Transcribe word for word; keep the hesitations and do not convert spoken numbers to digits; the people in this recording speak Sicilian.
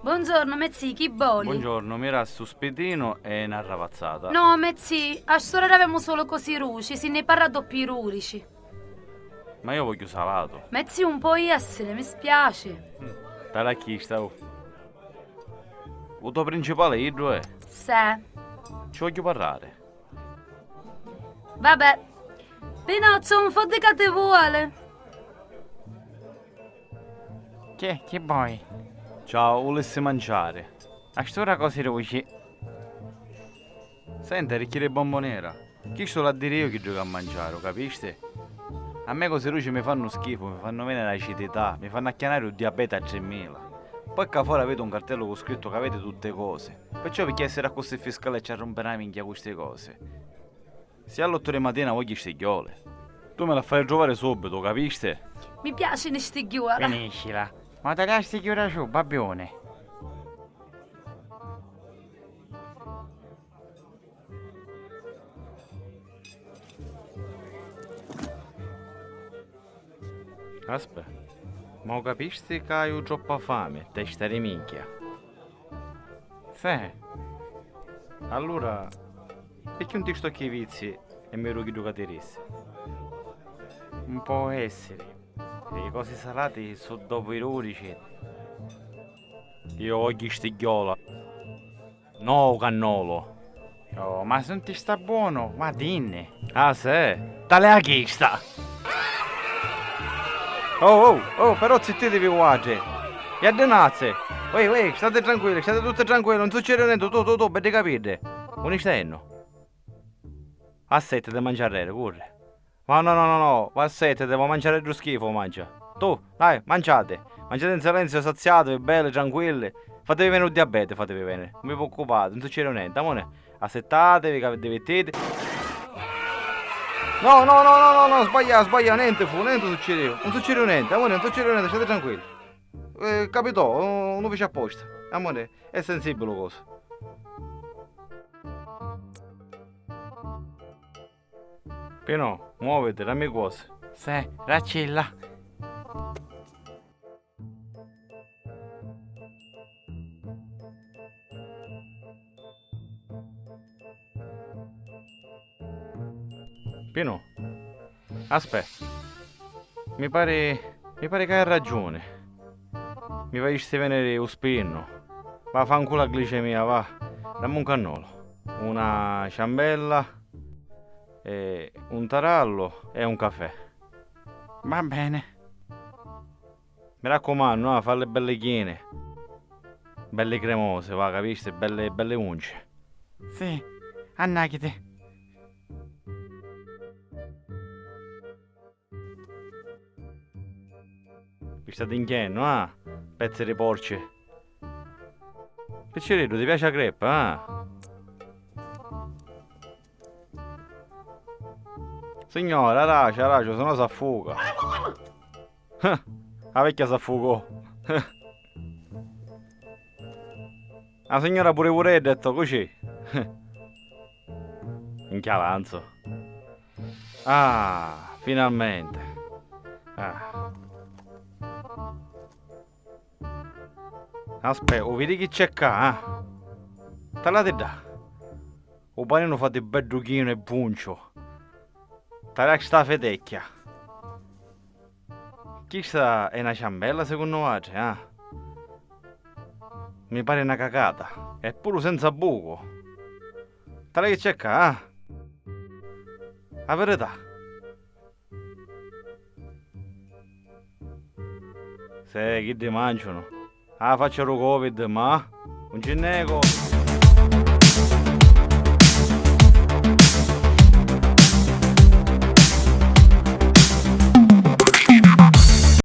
Buongiorno, me zì, chi voli? Buongiorno, mi rassi un spiddinu e na ravazzata. No, me zì, a st'ora avemu sulu cosi ruci, si nni parra doppi rudici. Ma io vogghiu salatu. Me zì, un pò essiri, mi spiaci. Mm, tali a chista, oh. U to principali iddu è? Sè. Ci vogghiu parrari. Vabbè. Pinoccio, un foddi ca ti vuole. Chi, chi voi? Ciao, vulissi manciari. A st'ura cosi ruci. Senti, ricchi di bombonera. Chistu l'ha diri io chiddu ca manciari, u capisti? A me cosi ruci mi fannu schifu, mi fannu veniri acidità, mi fannu acchianari u diabete a trimila. Poi cca fora aviti un cartellu cu scrittu ca aviti tutti cosi. Perciò picchì essiri accussì fiscali e ci arrumpiri a minchia cu sti cosi? Si all'ottu di matina vogghi sti ghioli, tu mi l'ha fari truvari subitu, capisti? Mi piacini sti ghiuola. Finiscila. Ma taliasti chiura su, babbiuni. Aspè, ma u capisti ca haiu troppa fami, testa di minchia? Sì. Allura, picchì un ti stocchi i vizzi e mi ru chiddu ca ti rissi? Un pò essiri. I cosi salati su dopu i rudici. Io vogghi sti ghiuola. No, u cannolu. Oh, ma si un ti sta bonu, ma dinni. Ah, sì? Tali a chista! Oh, oh, oh, però zittitivi vuatri! E addinazzi! Uè, uè, stati tranquilli, stati tutti tranquilli, non succedi nenti, tu, tu, tu, beddi capiddi! Unni sta jennu? Assettiti, manciarreri, curri! Ma no, no, no, no, va settiti, vo manciari ddu schifu, mancia. Tu, dai, manciati. Manciati in silenzio, saziatevi, belli, tranquilli. Fatevi veniri u diabete, fatevi veniri. Non vi preoccupate, non succede niente, amore. Assettatevi, ca vi divertite. No, no, no, no, no, no, sbaglia, sbaglia, niente fu, niente succedeu. Non succedeu niente, amore, non succedeu niente, state tranquilli. Eh, capitò, non, non lo fece apposta. Amore, è sensibile cosa. Pinò, muoviti, dammi cosi. Sì, raccilla. Pinò, aspetta. Mi pari, mi pari ca hai ragiuni. Mi facisti veniri u spinnu. Va, fa 'nculu a glicemia, va. Dammi un cannolu, una ciambella, e un tarallu e un cafè. Va bene. Mi raccumannu, ah, falli belli chini. Belli cremosi, va, capisti? Belli, belli unci. Sì, annachiti. Vi state inchiennu, ah? Pezzi di porci. Picciriddu, ti piaci a creppa, ah? Signora, aracia, aracia, se no s'affuga. Ah, a vecchia s'affugò. A signora pure pure ha detto così. Minchia, avanzo. Ah, finalmente. Ah. Aspetta, u vidi chi c'è ccà, ah? Talati ddà. U paninu fati beddu chinu e bunciu. Tali a sta fetecchia. Chista è na ciambella secunnu vuatri, ah? Mi pari na cacata. E puru senza bucu. Tali chi c'è ccà, ah? A verità. Sì, chiddi manciunu. A faccia dû covid, ma un ci nnego.